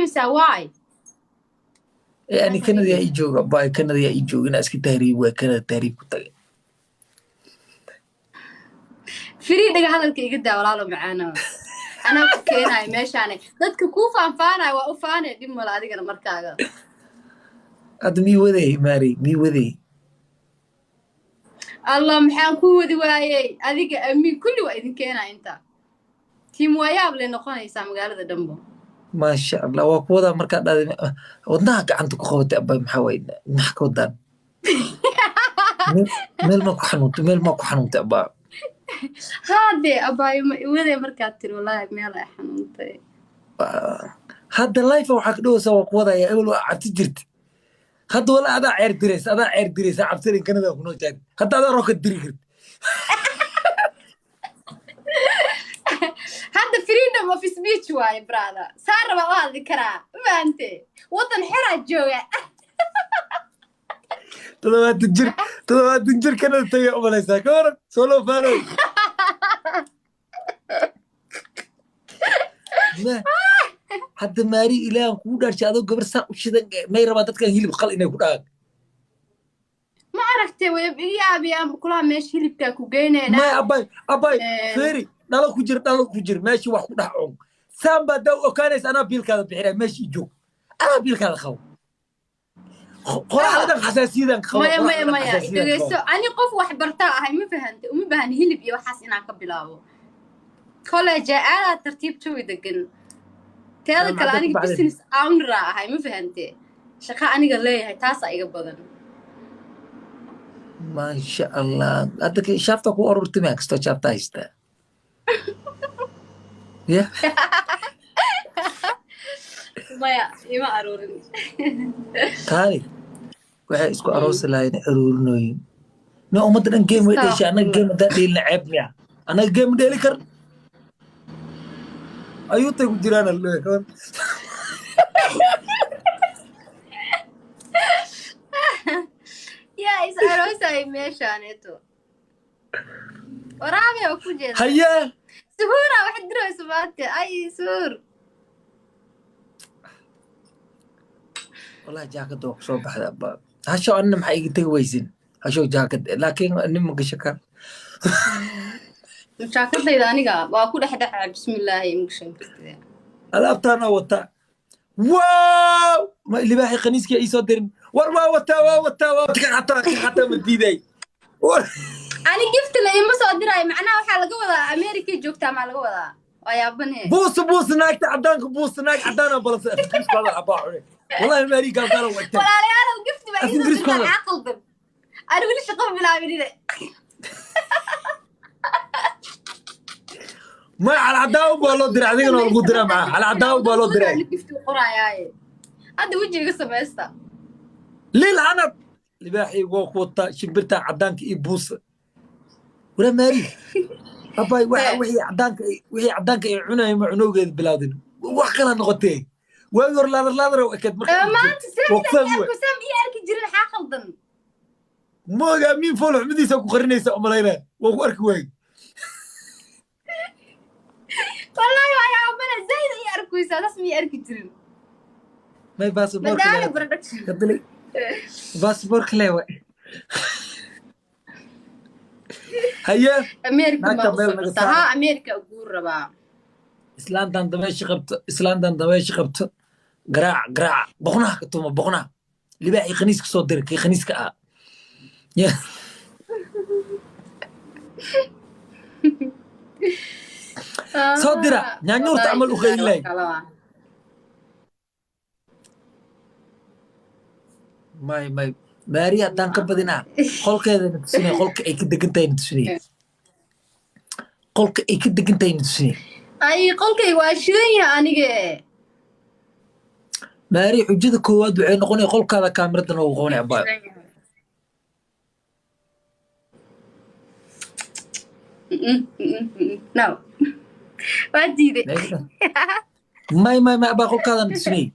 Tahriibaysaa waay. Ee ani Canada yaa ii jooga bay, Canada yaa ii jooga, inaa iska tahriib waay, Canada tahriib ku tagay. Free dhaga hadalka iga daa, walaalo macaano, anaa ku keenaayo meeshaane. Dadka kuu faanfaanayo waa u faanaya, dhib male adigana markaaga. Hadda mii waday, Maari, mii waday? Allah, maxaan ku wadi waayey? Adiga, Amiin, kulli waa idin keenaa. Inta tiim waayaab lay noqonaysaa magaalada dhanbo. Maasha Allah, waa ku wadaa. Markaa dhahday wadnaha gacanta ku qabatay, abay, maxaa waay? Maxaa ka wadaan? Meel maa ku xanuuntay? Meel maa ku xanuuntay, abaa? Haadee abaayo, ma iwadee markaad tiri, wallaahi meel ay xanuuntay. Hadda life waxaa ka dhawaysaa waa ku wadaya. Ebel waa cabsi jirta, hadda wala adaa ceer diraysa, adaa ceer diraysa. Cabsanin, Canada ku noo jaadi, hadda adaa roka diri karta. Hadda freedom of speech waaye, brother, saa raba u hadli karaa, maante waddan xeraa jooga. 70 jir, 70 jir Canada tagay umalaysaa, ka waran? Soo loo faanoy. Hadda Maari, ilaahan kugu dhaarshay, adoo gabar saa u shidan may rabaa dadkan hilib qal inay ku dhahaan? Ma aragtay, way iga yaabiyaan kulaha, meesha hilibkaa ku geynaynaa. Maya abay, abay, feeri, dhalo ku jir, dhalo ku jir, meeshii wax ku dhex cun, saan baa daa u okaanaysa. Anaa biilkaada bixinaya, meeshii joog, anaa biilkaada qabo, qoraxda dhan xasaasiyadan qabo. Maya, qoraxda maya, dhan maya, xasaasiyadan qabo. Dhegeyso, ani qof wax bartaa ahay, ma fahantay? Uma baahni hilib iyo waxaas inaan ka bilaabo college, aadaa tartiib jawi degan. Teeda Yaa kale, macdad ku aniga baxday. business owner aa ahay, ma fahante? Shaqa aniga leeyahay, taasaa iga badan. Maasha Allah, hadda shaafta ku ururtay, maa kastoo shaafta haystaa ya. Maya, ima aruurin. Kaali, waxay isku aroosi lahayn aruurinooyin no ummadda dhan game way dheeshay. Annaga game haddaan dheelina ceeb miya? Annaga game dheeli kar ayuutay ku jiraan aldhehe kawan. Yaa is aroosay meeshaaneeto? Waraabe oo ku jeeda. Haye. Suhuura wax dirayso maanta, ay suhuur. Wallahi jaakada waa kusoo baxday, abba. Hasho anna maxaa iga tegi weysin hasho jaakad, laakiin nin ma gasho kar. Jaakadayda aniga waa ku dhex dhaca, bismillaahi, imagashan kartide. Alaabtaana wataa, wow, ma libaaxi khaniiskii ii soo dirin? War waa wataa, waa wataa, waa kan xataa, kan xataa ma diiday. Ani gift la ima soo diraayo, macnaha waxaa laga wadaa America joogtaa maa laga wadaa, waa yaabane. Buusa, buusa, naagta cadaanka buusa, naag cadaana balse af Ingiriisku hadal habaa cune. Wallahi maari gaalgaala wagtay. Walaalayaalow, gift baa Af iisoo Ingiriisku dirtaa hadal. Maxaa qaldan? Ani weli shaqo bilaabinine. Ma calcadaawo baa loo diray, adigana waa lagu diraa, maxaa calcadaawo baa loo diray? Ani gift u qorayaaye, hadda wejiga samaysta. Lil hanad libaaxii waa ku wataa, shimbirta cadaanka iyo buusa. Wala maari abay, waxa wixii cadaanka ay cunayeen ma cunowgeeda bilaawdin, wax kala noqotee. Waagi hore laadar laadar u ekeed marka. Maanta Waa ku fahmi waay. Saam saam ii arki jirin, xaa qaldan? Mooga amiin fool xumadiisa ku qarinaysa umalaynaa, waa ku arki waay. Wallaahi waa yaabana, zaid ii arkuysaa, saas ma ii arki jirin. May baasaboorka Madaali le production. Kadalay baasaboorka le waay. Haye. America Naagta ma u meel naga socotaa? saara. Haa, America guur rabaa. Islaantan dabeesha qabto, islaantan dabeesha qabto, garaac, garaac, boqnaha ka tuma, boqnaha. Libaaxii khaniiska soo diray, kii khaniiska ahaa. Ya. Soo dira nyaanyuurta camal u qeylin lahayd. May, may, Maari, haddaan ka badinaa qolkeeda na tusinay, qolka ay ka degan tahay na tusinay, qolka ay ka degan tahay na tusinay. Ay, qolkay waa shidan yahay anige. Maari, xujada koowaad waxay noqonaya qolkaada kaamirada noogu qabanay, abaayo. No, waa diiday. May, may, may, abaa, qolkaada na tusinay.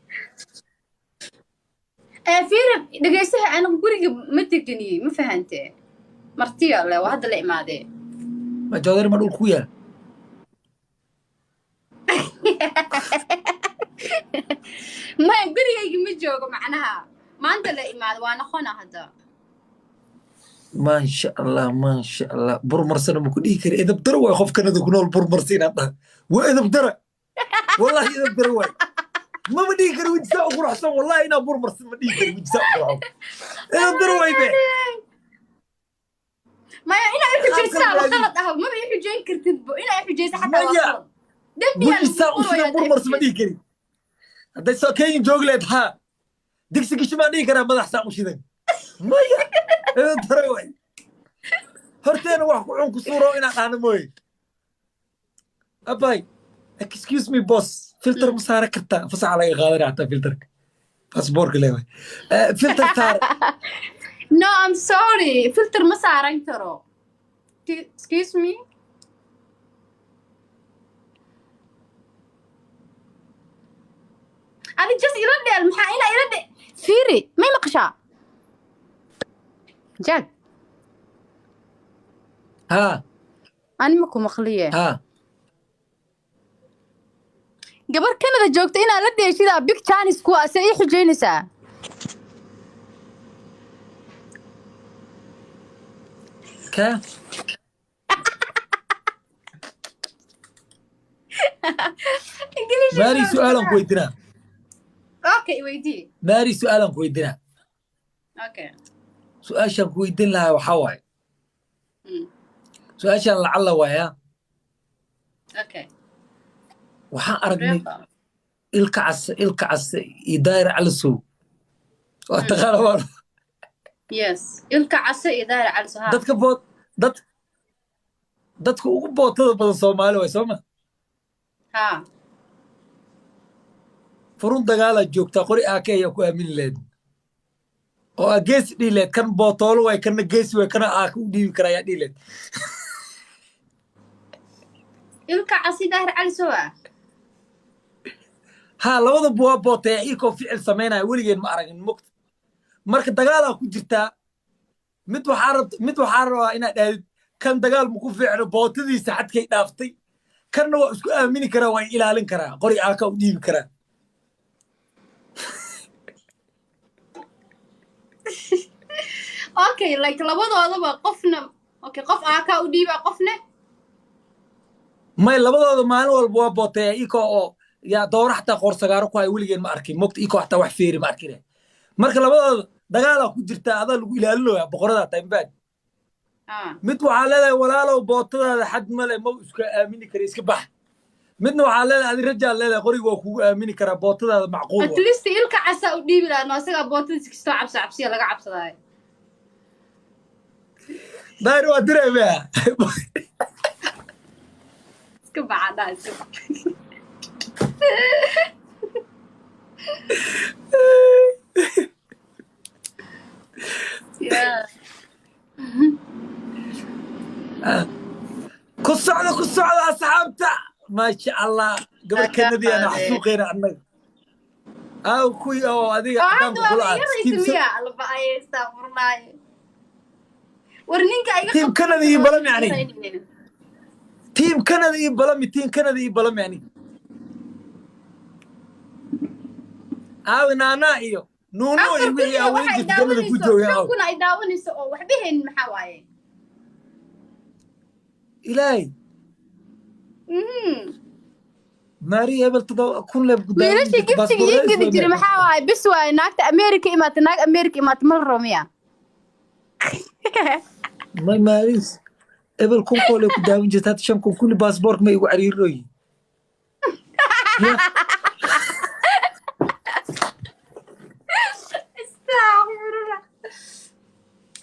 Fiiri, dhegeysaha, anigu guriga ma deganiyey, ma fahante? Martiya le waa hadda la imaadee. Ma joodari ma dhul ku yaal? Maya, gurigayga ma joogo, macnaha maanta la imaado, waa noqona hadda. Maasha Allah, maasha Allah. Burmarsana ma ku dhihi kari. Edab daro waay qof Kanada ku nool burmarsi inaad dhaha waa edab dara. Wallahi edab daro waay. Mama dhihi kari wejisaa u quruxsan. Wallahi inaa burmarsan ma dhihi kari wejisaa u quruxsan. Edab daro waay be. Maya, inaa i xujaysaa Qaabkan waa qalad ah. Maba i xujayn kartid bo, inaa i xujaysa xataa waa Maya. qalad, dembiyaa Wejisaa lagu u qoraya shidan burmarsan ma dhihi kari. Hadday soo Kenya joogi lahayd, haa, digsi gishi maan dhihi karaa madax saa u shidan. Maya, edab daro waay. Horteena wax ku cun ku suuro inaan dhahno mooye. Abay, excuse me boss, filter ma saara kartaa? Fasaxa laga qaadanaya xataa filterka passportka leewaay. Filter saar. No, I'm sorry, filter ma saaran karo. Excuse me, adi just ila dheel. Maxaa inaa ila dhe? Fiiri, may maqashaa, Jack? Haa. Ani ma ku maqliye. Haa. Gabar Canada joogta inaa la dheeshidaa big chance kuwa se ii xujaynaysaa. Ka Maari, su-aalan ku weydiinaa. Okay, weydii. Maari, su-aalan ku weydiinaa. Okay. Su-aashaan ku weydiin lahaa waxaa waaye, su-aashaan lacalla waaya. Okay. Waxaan aragnay Ilka Case, Ilka Case iyo Daayir Calasow, waa taqaana waa. Yes, Ilka Case iyo Daahir Cali ha. Dadka bood dad dadka ugu bootada badan Soomaali waay, soo ma? Ha. Furun dagaalaa joogtaa, qori aake ayaa ku aamini lahayd oo aa geesi dhihi lahayd, kan bootoolo waay, kana geesi waay, kana aaka u dhiibi kara ayaa dhihi lahayd. Ilka Case, Daahir Cali sow ah. Haa, labadaba waa booteeya, ikoo ficil samaynaya weligeen ma aragin mogta. Marka dagaalaa ku jirtaa, mid waxaa rabt mid waxaa rabaa inaad dhahdid kan dagaal maku fiicno, bootadiisa xadkay dhaaftay, kanna waa isku aamini karaa, waa ilaalin karaa, qori aaka u dhiibi karaa. Okay, like labadoodaba qofna, okay, qof aakaa u dhiibaa, qofne May, labadooda maalin walba waa booteeya, ikoo oo yaa dooro xataa qoorsagaaro ku haya weligeen ma arkin mogta, ikoo xataa wax feeri ma arkin. Marka labadooda dagaalaa ku jirtaa, adaa lagu ilaalinoyaa, boqoradaa tahay mafaad. Mid waxaa leedahay, walaalow, bootadaada xad male, ma iska aamini kara, iska bax. Midna waxaa leedahay, adi rajaa leedahay, qoriga waa kugu aamini karaa, bootadaada macquul at waa. least Ilka Casa u dhiibi lahaa, no, asagaa bootadiisa kastoo cabsa cabsiya laga cabsadaayo. Daahir waa direemaya. Iska baxadhaa, iska bax. Yeah. Ku socda, ku socda asxaabta, maasha Allah. Gabar Kanadiana xasuuqeyna annaga aaw kuwii oo adiga Oo hadda cadaanka waaba kula ah iga Team raysa miya alba-ay, astaaqfurlaaye, war ninka iga Team Canada iyo balami aniga. Team Canada iyo balami, team Canada iyo balami aniga. Aawi naanaa iyo nuuno afar iyo kun wixii iyo aa weli waxay jirta Canada ku daawanayso jooga shan aaw. kun ay daawanayso oo waxba haynin, maxaa waaye? Ilaahay. Maari hebel 7000 leeb ku daawan Wiilashii jirta giftiga ii baasaboorada gedi jiray isla. Maxaa waaye? Bis waaye, naagta America imaata, naag America imaata ma la rabo miya? May, maaris ebel 1000 koole ku daawan jirta, hadda 5000 kulli baasaboorka ma igu cariirooyin. Ya. Astaghfirullah.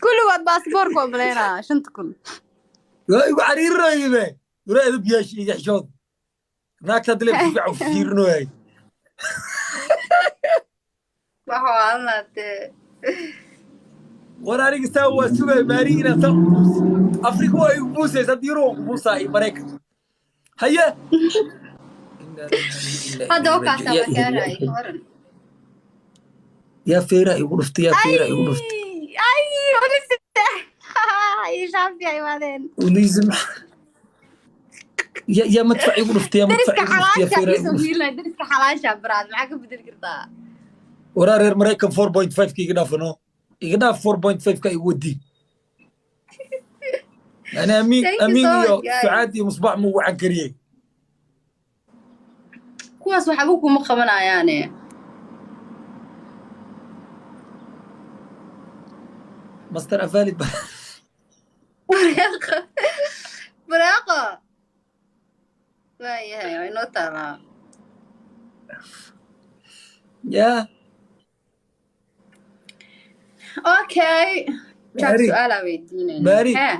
Kulligood baasaboorka waa malaynaa 5000. Waa igu cariirinooyi be wara edab yaashi iyo xishood naagta hadda leeb si fiican u fiirinooyay. Waxa waa Allah dee. War aniga saa waa sugay maari inaad saa u buusi. Afrika waa igu buusaysa, hadda Yurub waan ku buusaa iyo Maraykan. Haye. Inna lillahi wa inna Hadda ilayhi wakaasaa raaji'uun. waa gaaraya ka waran. Yaa feera igu dhuftay, yaa feera igu dhuftay. Ay, ulise iyo Shaafi ay imaadeen. Uliism. Yaa madfac igu dhuftay, yaa madfac Dariska igu dhuftay, yaa xalaasha feera igu iisoo dhuftay. fiirinaya, dariska xalaasha baraad maxaa ka bedeli kartaa? Waraa reer Maraykan, 4.5 ka iga dhaafano, iga dhaaf. 4.5 ka igu wadi yani Amiin. Thank you Amiin so iyo much, guys. Sucaad iyo Musbax muu wacan kariyey. Kuwaas waxba kuma qabanayaane. Master Afali. Bareeqo, bareeqo, waayahay, waa inoo taalaa. Ya. Okay Jack. Mary. Su-aalaa weydiinayna. Mary. Hee.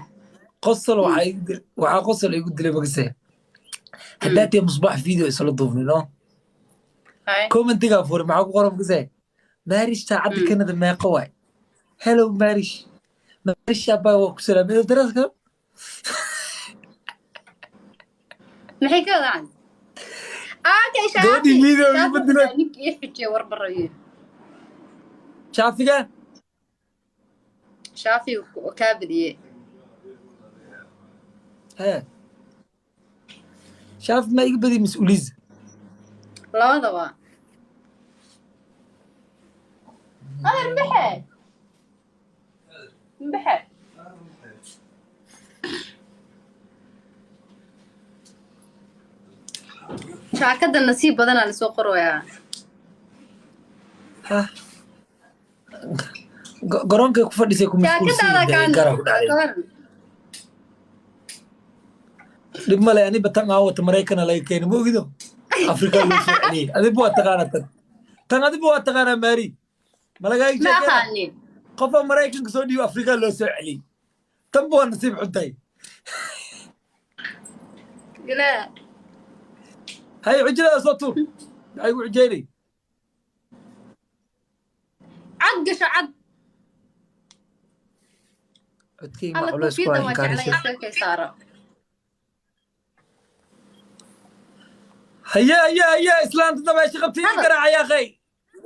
Qosol waxaa igu dilay, waxaa qosol igu dilay magase haddaa tee Musbax video isla duubnay, no? Hay. Commentigaa furay, maxaa ku qoran magase? Maarish, saacadda Canada meeqa waay? Hello Maarish, Maarish abaa, waa ku salaamay daraska. Maxay ka wadaan? Okay. Gabadhii Shaafi. video Shaafi. iguma dileen. Wuxuu ninkii ii xijiyey warbarayo. Shaafiga. Shaafi oo kaa badiyey. Hee, Shaafi ma iga badiy mas-uuliyiisa? Labadaba adeer mbaxe mbaxe. Jaakada nasiib badanaa lasoo qorayaa. Ha, garoonkay ku fadhisay ku mashquulsan. Jaakadaada kaa Gara ku dhacday. Ka waran? Dhib male, aniba tan aan wata Maraykana laga keenay, ma ogido, Afrika loo soo celiyey. Adiba waa taqaanaa tan, tan adiba waa taqaanaa, Maari, ma lagaa Ma sheekeyna? aqaanin. Qofa Maraykanka soo dhiibo, Afrika loo soo celiyey, tanba waa nasiib xuntahay. Ilaa. Hay, xujadaada soo tuur, maxay ku xujeynay? Cad gasho, cad. Codkayga ma Alla culays ku koofiyadda hayn waa jeclay. kaarisa. Iska kay saaro. Haye haye haye, islaanta dabaysha qabtay ii Hadal. garaaca yaaqay,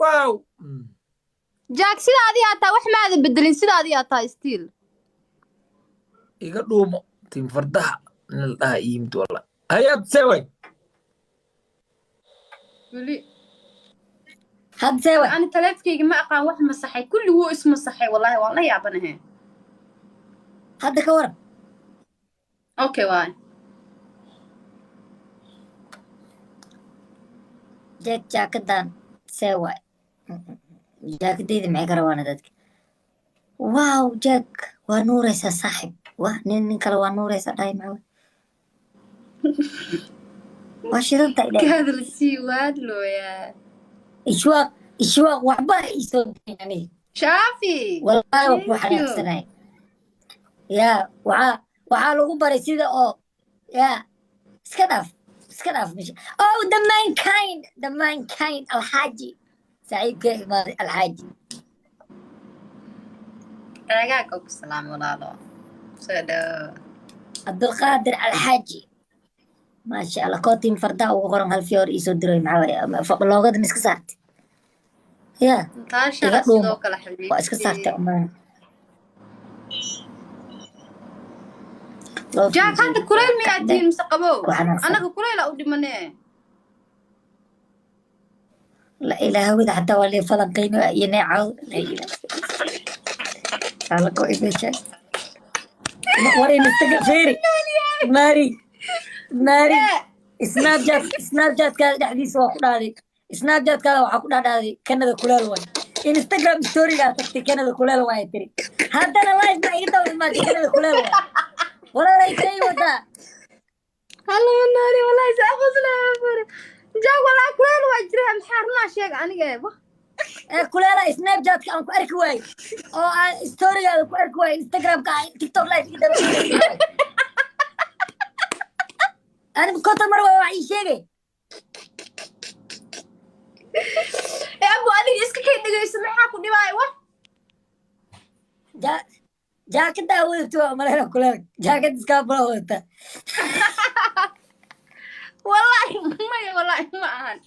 wow. Jack, sida adigaa taa wax maada bedelin, sida adigaa taa still. Iga dhuumo tim fardaha nin la dhaha ii yimid walla. Hayaad seeway. Weli. Hadda see way? Ani taleefkayga ma aqaan wax masaxay, kulli wuu ismasaxay, wallahi waan la yaabanahe. Hadda ka waran? Okay waay. Jack, jaakadan see waay? Jaakadayda maxay ka rabaan dadka? Wow, Jack, waa nuuraysaa saaxib. Wah, nin nin kale waa nuuraysaa dhahay, maxaa waa shidanta Ka ilaahay. Hadal sii waadlooyaa. Ishwaaq, Ishwaaq, waxba ha iisoo dirin aniga. Shaafi. Wallaahi waa ku Thank you. xanaaqsanay. Yaa waxaa lagu baray sida oo yaa iska dhaaf, iska dhaaf mesha. Oh, the mankind, the mankind, Alxaaji saaxiibkay imaaday, Alxaaji. Ceegaaga ku salaam, walaalo, soo dhawo. Cabdulqaadir Alxaaji, maasha Allah, kootiin fardaha ugu qoran hal fiyoor iisoo diray. Maxaa waaye? Loogada ma iska saartay ya? Taasha. Iga Sidoo dhuumo. kale. Waa iska Xabiibtii. saartay umaa loo Jack, fiiriyo. Hadda kulayl miyaa tihiin mise qabow? Ku xanaaqsan. Anaga kulayla u dhimanee. La ilaa hawada xataa waa lee falanqeyno iyo neecaw. La ilaa ala ko imeesha war Instagram fiiri, Mari, Mari, Snapchat, Snapchatkaada dhexdiisa waa ku dhaaday, Snapchatkaada waxaa ku dhaadhaaday Canada kuleel waay. Instagram storygaa tagtay, Canada kuleel waay tiri. Haddana live baa iga daba imaatay, Canada kuleel waay. Walaalay, tay wadaa. Hallo nooli, wallahi saa qoslaa fure. Jack, wallahi kulayl waa jira, maxaa runaa sheeg aniga wah. Ee kuleela Snapchatka aan ku arki waayey oo aan storygaada ku arki waayey, Instagramka aan TikTok live iga daba imaatay. Aniga 50 mar waa wax ii sheegay. Ee abu, adiga iska kay dhegeyso, maxaa ku dhibaaya wah? Jaakadaa wadato waa maleyna kuleel, jaakad iskaabula wadata. Wallahi maya, wallahi ma ahan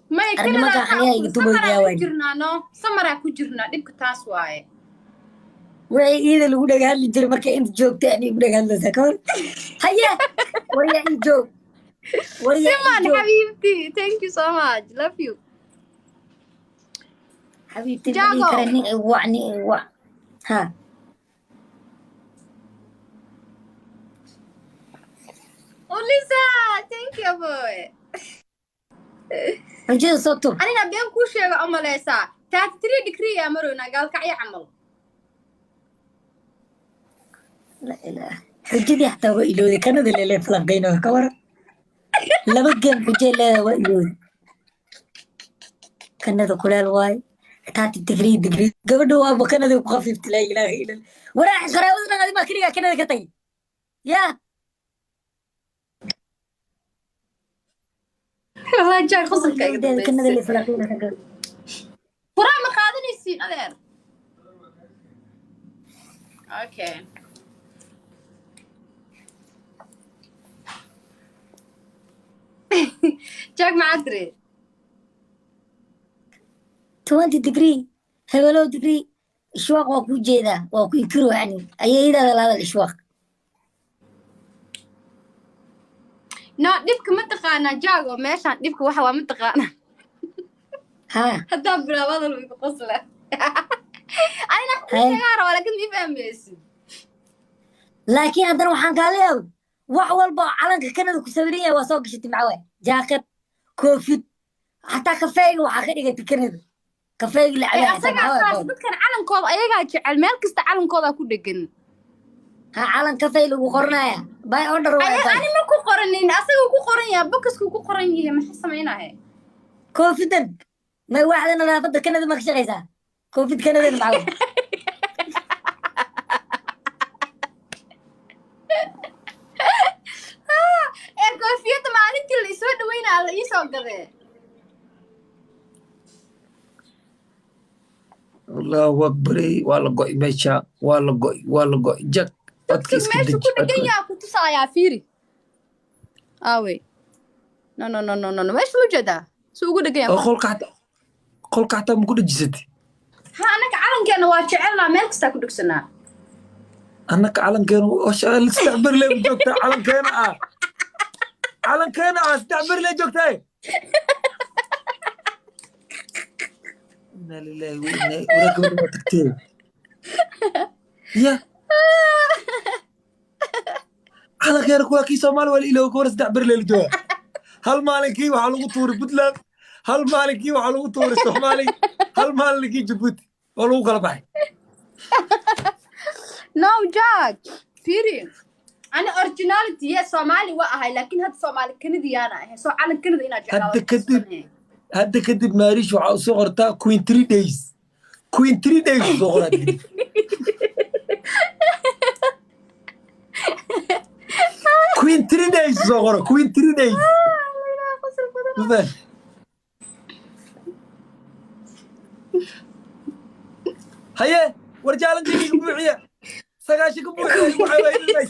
maya. Arnimanka Canada xaniyaa iga samaraa tumayyaa ku waay. jirnaa, no, samaraa ku jirnaa, dhibka taas waaye. Wixii iida lagu dhaga hadli jiray markay inta joogtay ani igu dhaga hadlaysaa ka hor. Haya, waryaa, ii joog. Wariyaa ii Siman joog. Xabiibti, thank you so much, love you. Xabiibti, ma dhihi Jago. kara nin igu wac, nin igu wac ha. Ulisa, thank you, boy. Xujada soo tur. Anina been kuu sheego o maleysaa, 33 degree aa maroynaa, Gaalkacyo camal. La ilaah, xujadii xataa waa ilowday. Kanada lele falanqeyno, ka waran laba game xujay leedahay, waa ilowday. Kanada kuleel waaye, 33 degree. Gabadha waaba Kanada ku khafiifta. Laa ilaaha illa Allah. Waraa qaraabada dhan adimaa keligaa Kanada ka tagay yaa. Wallahi Jack, qosolka iga Ilowdeeda Kanada dambeysay. Le falanqeyno ragga. Furaa ma qaadanaysiin, adeer? Okay. Jack, maxaad tiri? 20 degree, hebelow degree. Ishwaaq waa kuu jeedaa, waa ku inkiro yani ayaydaada la hadal, Ishwaaq. No, dhibka ma taqaanaa, Jago? Meeshaan dhibka waxa waa ma taqaanaa? Ha. Haddaan bilaabo hadal igu qosla. Anina Hay. sheegaa rabaa, laakiin ma fahmaysid. Laakiin haddana waxaan kaala yaabay, wax walba oo calanka Kanada ku sawiran yahay waa soo gashatay. Maxaa waay? Jaakad, koofid, xataa kafeega waxaa ka dhigatay Kanada, kafeega la Ee cabaa xataa. Asagaa Maxaa saas waay? Dadkan calankooda ayagaa jecel, meel kasta calankoodaa ku dhegan. Ha, calan kafey lagu qoranaya, by order waay bay. Ani ma ku qoranin, asaga ku qoran yahay, bokaskuu ku qoran yahay. Maxaa samaynahay? Koofidan may waaxda nadaafadda Kanada ma ka shaqaysaa? Koofid Kanadana maxaa waay? Ee koofiyadda maalintii la isoo dhaweynaa la iisoo gadee. Allahu akbaray, waa la go'ay meesha, waa la go'ay, waa la go'ay. Jag codka Dadka iska meesha deji ku dhegan codka. yaa ku tusaayaa, fiiri. Aawey? No, no, no, no, no, no, meesha ma jeedaa si ugu dhegan Oo yahay. Qolka xataa ma ku dhejisatay? Ha, annaga calankeena waa jecelnaa, meel kastaa ku dhegsanaa. Annaka calankeena 3 beri lee joogtaa. Calankeena ah, calankeena ah, 3 beri lee joogtaa. Inna lillahi wa inna wara. Gabadha waa tagtee ya calankeena kuwaa kii Soomaali waa la ilooga kawara. 3 beri lee la joogaa. Hal maalinkii waxaa lagu tuuray Puntland, hal maalinkii waxaa lagu tuuray Soomaali, hal maalinkii Jabuuti waa lagu kala baxay. No, Jack, fiiri, ani originality ye Soomaali waa ahay, laakiin hadda Soomaali Kanadiyaana ahay, soo calan Kanada inaa jeclaa. Hadda kadib Maarish waxaa usoo qortaa queen 3 days, queen 3 days usoo qoraa kadib. Queen 3 days usoo qora, queen 3 days. Mafahant? Haye, war challenge-gayga buuxiya, 90 ka buuxiya waxaa waayay.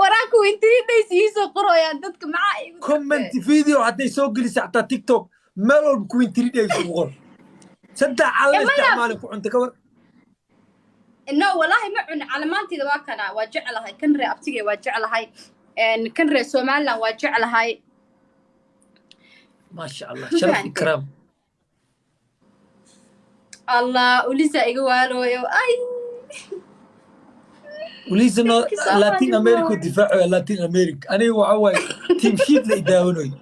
Waraa queen 3 days iisoo qorayaan dadka, maxaa iigu Comment video hadday soo gelisa xataa TikTok, meel walba queen 3 days ugu qor. Saddex calan Eh, maya. isticmaali ku cunta, ka war. No, wallahi ma cun. Calamaanteyda waa kana, waa jeclahay. Kan ree abtigay waa jeclahay, kan ree Somaliland waa jeclahay. Maasha Allah, sharaf, ikraam. Allah, Ulisa iga waalooyo, ay. Ulisa no. Thank you so Latin much, America boy. Difaaco Latin America. Aniga waxa waaye team sheet la idaawanayo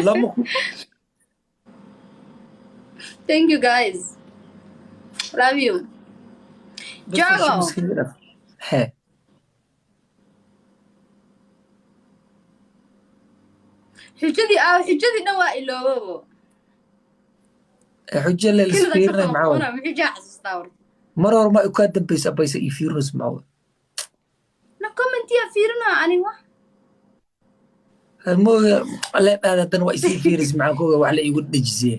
lama ku. Thank you guys, love you. Jago. He. Xujadii ah, xujadii dhan waa iloobabo. Xujo le Kanada ka lisfiirinay maxaa waaye? soo qona xujaa xasuustaa warta. Mar hore ma kaa dambaysa baysa ii fiirinayso, maxaa waaye? Na commentiya fiirina ani wax. Mooga leedhaada haddana waa isii fiiris, maxaa kooga wax la iigu dhejisee?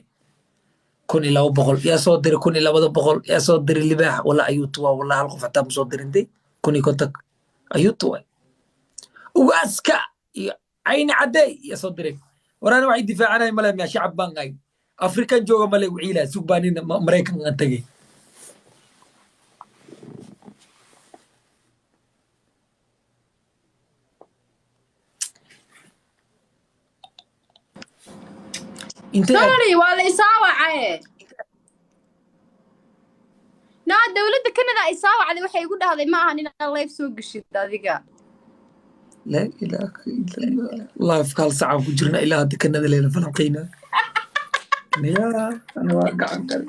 1200 yaa soo diray, 1200 yaa soo diray. Libaax wala ayuutu waa wala hal qof xataa ma soo dirintay. 1050 ayuutu waay. Ugaaska iyo cayni cadey yaa soo diray. Waraana waxay difaacanay male miya? Shacab baan ahay, Afrikan jooga male wiila sug baa nina Maraykan aan tagay. Intee aad? Sorry, waa la isaa wacaye. Naa dowladda Canada ay soo wacday, waxay igu dhahday ma ahan inaad live soo geshid adiga. Laa ilaaha illa Allah. Live hal saacaan ku jirna, ilaa hadda Kanada leela falanqayna. Ya, ana waa gacan kale.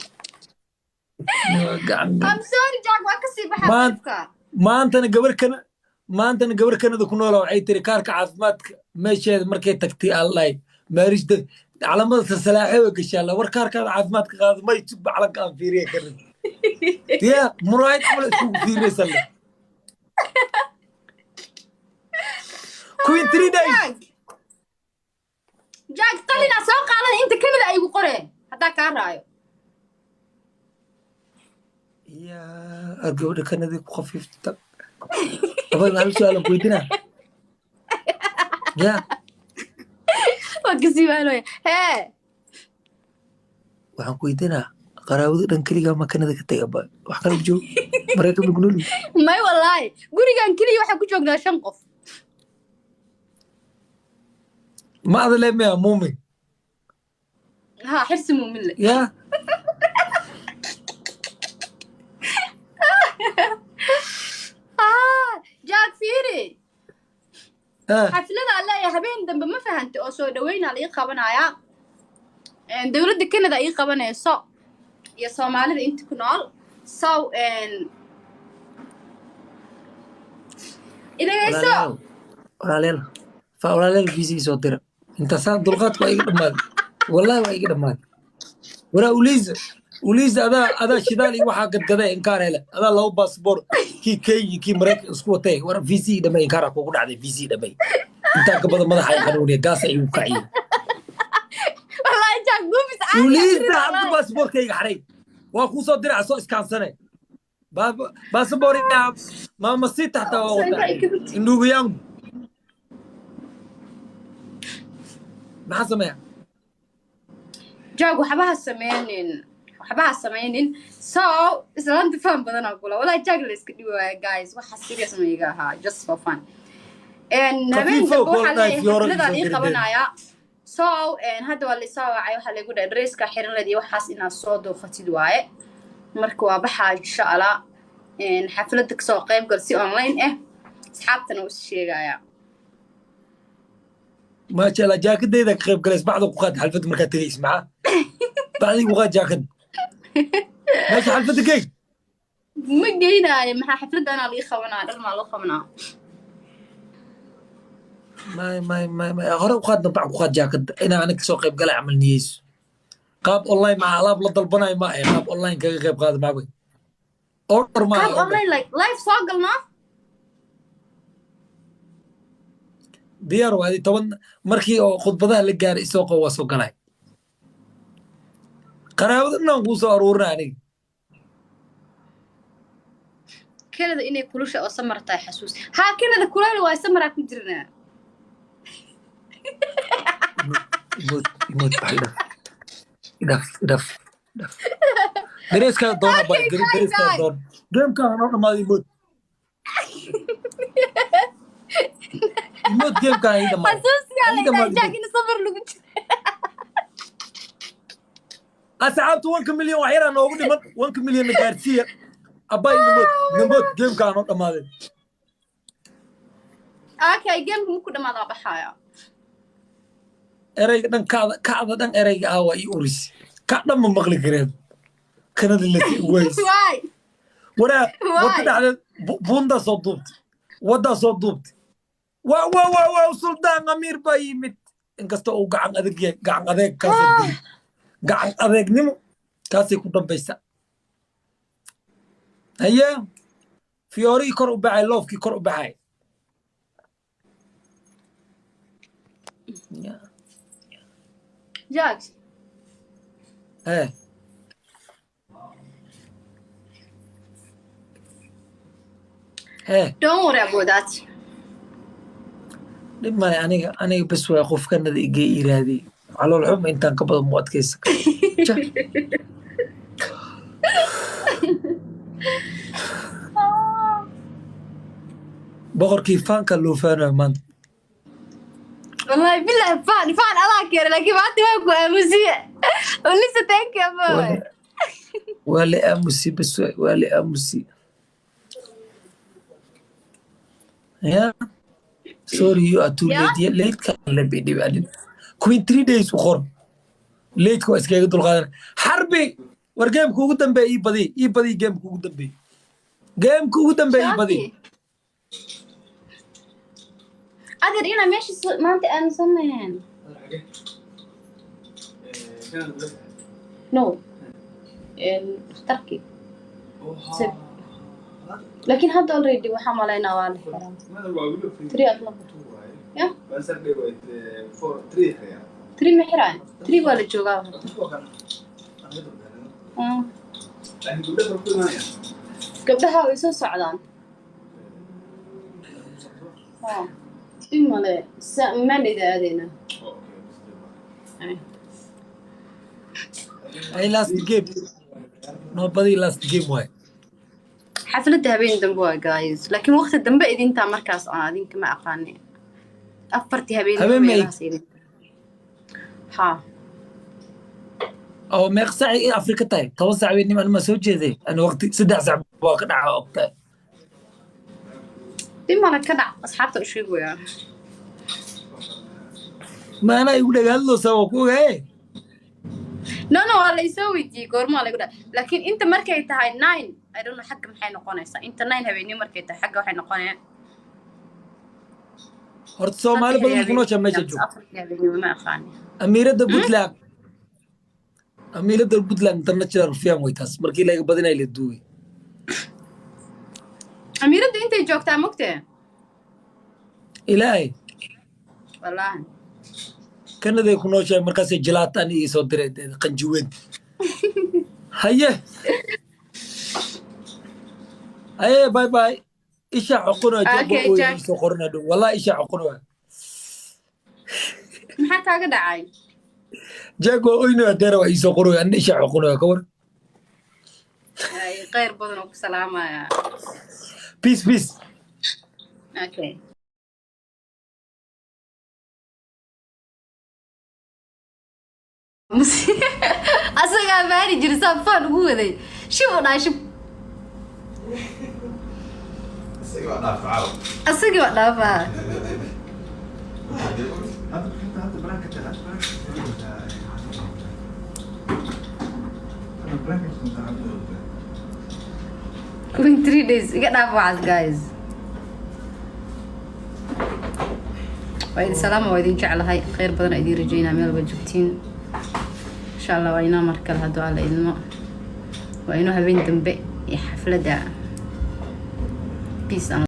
Ana waa gacan kale. I'm sorry, Jack, waa kasii baxaa liveka. Maantana gabar Kanada ku noola waxay tiri kaarka caafimaadka meesheeda markay tagtay allahay maarijda calamada salsalaaxe way gashaa la war kaarkaada caafimaadka qaado may tubba calanka aan fiiriya Kanada ya muraayad camal iskugu fiirinaysa le. Queen 3 days. Jack, Jack, qalinaa soo qaadan, inta Canada ay igu qoreen haddaa kaa raayo. Ya, gabadha Kanada ku khafiifta. Abay, hal su'aalan ku weydiinaa ya. Waa kasii waanooya hee. Waxaan ku weydiinaa, qaraabada dhan keligaa ma Kanada ka tagay? Abay, wax kale ku joog Maraykan ma ku nool yihiin? May, wallaahi gurigan keliya waxaan ku joognaa shan qof. Ma adale miya muumin? Ha, xirsi muumin le. Ya. Ah, Jack, fiiri. Ah. Xafladaa leeyahay habeen dambe, ma fahantay? Oo soo dhaweynaa la ii qabanayaa. Dowladda Canada ii qabanayso iyo Soomaalida inta ku nool. So idagayso. Walaalayaal, walaalayaal, fa walaalayaal, visa soo dira intaasaan dulqaadku waa iga dhammaaday, wallahi waa iga dhammaaday. Waraa uliisa, uliisa, adaa shidaal iyo waxaa gadgaday, inkaar hele, adaa laba baasboor, kii Kenya, kii Maraykan isku watay. War visa dhamay, inkaaraa kugu dhacday, visa dhamay. Intaa ka badan madaxa ay xanuuniya, gaas ay igu kaciyeen. Wallahi Jack, buufis caadi ah. Uliisa. Tirida. Hadda Wallahi. Baasboorkayga xaray waa kuu soo dirac, soo iskaansane baasaboor maama si taxtaa waa wataa. Ndugu yangu, maxaa sameeya? Jack, waxba ha sameynin, waxba ha sameynin. So islaanta faham badanaa kula. Wallahi Jack, la iska dhibi waaya. Guys, waxa serious ma iga ahaa, just for fun. Habeen Khafiifo dambe waxaa gool dhaaf leeyahay Fiyooro xafladaan isoo ii dirdeen. qabanayaa. So hadda waa laisoo wacay, waxaa laygu dhahay dresska xiran leed iyo waxaas inaad soo dooqatid waaye. Marka waa baxaa insha Allah. Xafladda kasoo qayb gal si online ah, asxaabtana u is sheegayaa. Maasha Allah, jaakadayda ka qayb galays, bacda ku qaad xalfadda markaad tegays, maxaa bacdii ku qaad jaakad meesha xalfadda gey. Ma geynaayo, maxaa xafladda anaa lii qabanaa, dhar maa loo qabanaa? May, may, may, may, hore u qaadna, bac ku qaad jaakadda inaa aniga kasoo qayb galay camal niyeyso. Qaab online maa alaab la dalbanayo, ma ahe qaab online kaga qayb qaada macwey, order ma qaab ahe order. Online like live soo galnaa. Diyaar waadi 10 markii oo khudbadaha la gaaray isoo qabo, waa soo galay. Qaraabada dhan kuu soo aruurina aniga. Canada inay kulusha oo samar tahay xasuus. Haa, Canada kuleyl waay, samaraa ku jirnaa. Imood, imood, bax, idhaf, idhaf, idhaf, idhaf, dareeskaa doona baa. Okay, bye. Dareeskaa Jack. doona, gamekaa noo dhamaaday. Imood, imood, gamekaa ii dhamaaday. Xasuusiyaa Ii la dhamaaday. Jack, in samar lagu jiro. Asxaabta, 1-ka milyan wax yaraa noogu dhiman, 1-ka milyanna gaarsiiya. Abbay, namood, namood, gamekaa noo dhamaaday. Okay, gameka markuu dhamaada waa baxaaya. Ereyga dhan kacda, kacda dhan ereyga ah waa ii uris, kac dhan ma maqli kareen. Kanada lati ways. Waay. Waraa wadda Waay. dhexdeed buundaa soo duubtay, waddaa soo duubtay. Waa waa waa waa Suldaan Amiir baa yimid, inkasta uu gacan adag yahay, gacan adeeg kaasay dili, gacan adeegnimo kaasay ku dambaysa. Haye, fiyoorihii kor u baxay, loofkii kor u baxay. Jack. Eh. Eh. Don't worry about that. Dhib male, aniga bes waay, qof Kanada igee iraadiyey, calool xuma intaan ka badan mu adkaysan karo. Ja. Boqorkii faanka loo faanayo maanta. Wallahi billahi, faan faan adaa keenay. Laakiin maanta waa ku aamusiye. Ulisa, thank you, aboy. Waa la aamusi bas waay, waa la aamusi. Yeah, sorry, you are too late. Yeah, late ka la bidhi queen 3 days u qor. Late waa iskaga dulqaadan. Xarbi, war gameka ugu dambeeya ii badi, ii badi. Gameka ugu dambeeya, gameka ugu dambeeya ii badi. Adeer, inaa meesha maanta aaminsan. No, dhakhtarkii. Laakiin hadda already waxaa malaynaa waa la xiraa. 3 o'clock. Yeah, 3 ma xiraayo? 3 waa la joogaa hadda. Gabdhaha way soo socdaan. Dhib male, mandayda aadayna. Ay. Ay, last game noo badi, last game waay. Xafladda habeen dambe waa, guys, laakiin waqti dambe idintaa markaas aan adinka ma aqaani, 4-tii habeen Habeen ma meelahaas idinta ha. Oo meeq saac in Afrika tahay? 10 saac weynimo. Anima soo jeeday ani waqti 3 saac waa ka dhaca, ogtahay. Dhib male, ka dhac, asxaabta u sheegaya. Ma anaa igu dhagaadloosaa? Waa ku ogaye. No, waa la isoo weydiiyey goormaa lagu dhaha, laakiin inta markay tahay 9, I don't know xagga maxay noqonaysaa. Inta 9 habeenimo markay tahay, xagga waxay noqonayaan Horta Soomaali badan ku nooshaa meesha joogto. 4-tii habeenimo, ma aqaani. Amiiradda Puntland, amiiradda Puntland International rufyaan way taas. Markii laga badinay la duugay. Amiiradda intay joogtaa, mogtee? Ilaahay. Wallaahi. Kanaday ku nooshahay. Markaasay jilaataan ii soo diray qanjiweyn. Haye haye, bye bye. Isha xoqona. Okay, Jack. Soo qorana dhow, wallahi isha xoqona. Maxaa kaaga dhacay? Jack waa oyno adeera, waa iisoo qoraya, anna isha xoqona ka war. Ay, khayr badan oo ku salaamaya. Peace, peace. Okay. Asagaa baari jira, saa faan ugu waday, shib u dhahay, shib. Asagii waa dhaafaa. Queen 3 days iga dhaaf waxaas, guys. Waa idin salaama, waa idin jeclahay, khayr badan aa idin rajeynaa meel walba joogtiin. Insha Allah waa inoo mar kale hadduu Alla idmo, waa inoo habeen dambe iyo xafladda. Peace and